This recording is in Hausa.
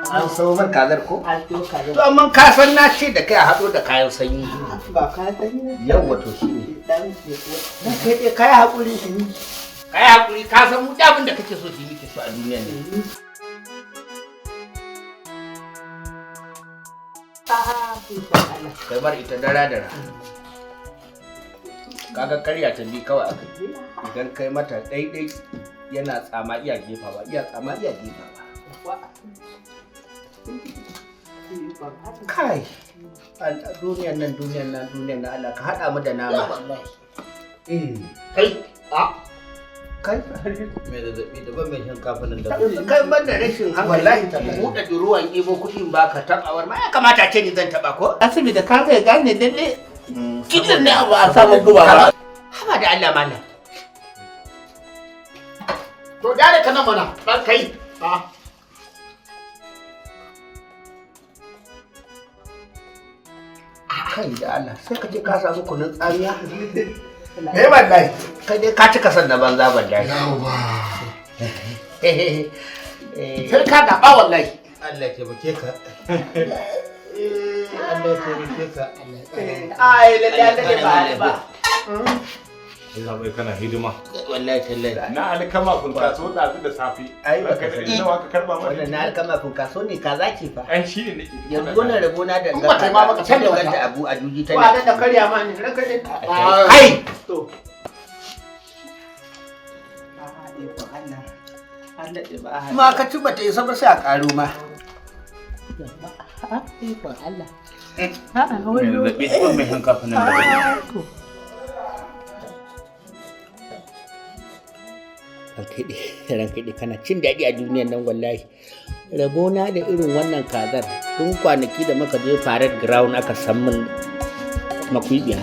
An sau mar kazar ko? An siyo kazar. To amma ka san na ce da kai a haɗo da kayan sanyi. Ba kayan sanyi ne. Yawwa, to shi ne. Dan ne kuwa. Na kai dai kai haƙuri. Kai haƙuri, ka san mu abin da kake so shi muke so a duniya ne. Kai bar ita dara dara. Kaga karya ta bi kawai aka. Idan kai mata ɗaiɗai yana tsama iya jefawa, iya tsama iya jefawa. Kai, duniyan nan, duniyan nan, duniyan nan, Allah ka haɗa mu da nama. Kai, a kai. Mai zazzabi daban, mai shinkafa nan daban. Yanzu kai ban da rashin hankali Wallahi tallahi. Buɗe duruwan ibo kuɗin ba ka taɓawar ma ya kamata ce ni zan taɓa ko? Asibi da ka zai gane lalle kiɗin ne abu a samun guba ba. Haba da Allah malam. To dare ka nan mana, dan kai. A. Kai da Allah, sai ka je ka samu kunun tsamiya. Eh wallahi. Kai dai ka cika son na banza wallahi. Yawa. Sai ka gaba wallahi. Allah ya taimake ka. Allah ya taimake ka. Ai lalle an daɗe ba a ba. Allah bai kana hidima. Wallahi tallahi. Na alkama kun kaso ɗazu da safe. Ai, baka da nawa ka karba mana. Wannan na alkama kun kaso ne, kaza ce fa. Ai shi ne nake. Yanzu wannan rabo na da In ba ta yi ma baka sai canza da wata. ganta abu a juji Ko a tana. daɗa karya ma ne, ranka dai. Kai! To. An daɗe ba a Ma ka ci bata isa ba sai a karo ma. Ikon Allah. Mai zazzabi daban, mai shinkafa nan daban. Ranka dai, kana cin daɗi a duniyan nan wallahi. Rabona da irin wannan kazar tun kwanaki da muka je parade ground aka san min makwibiya.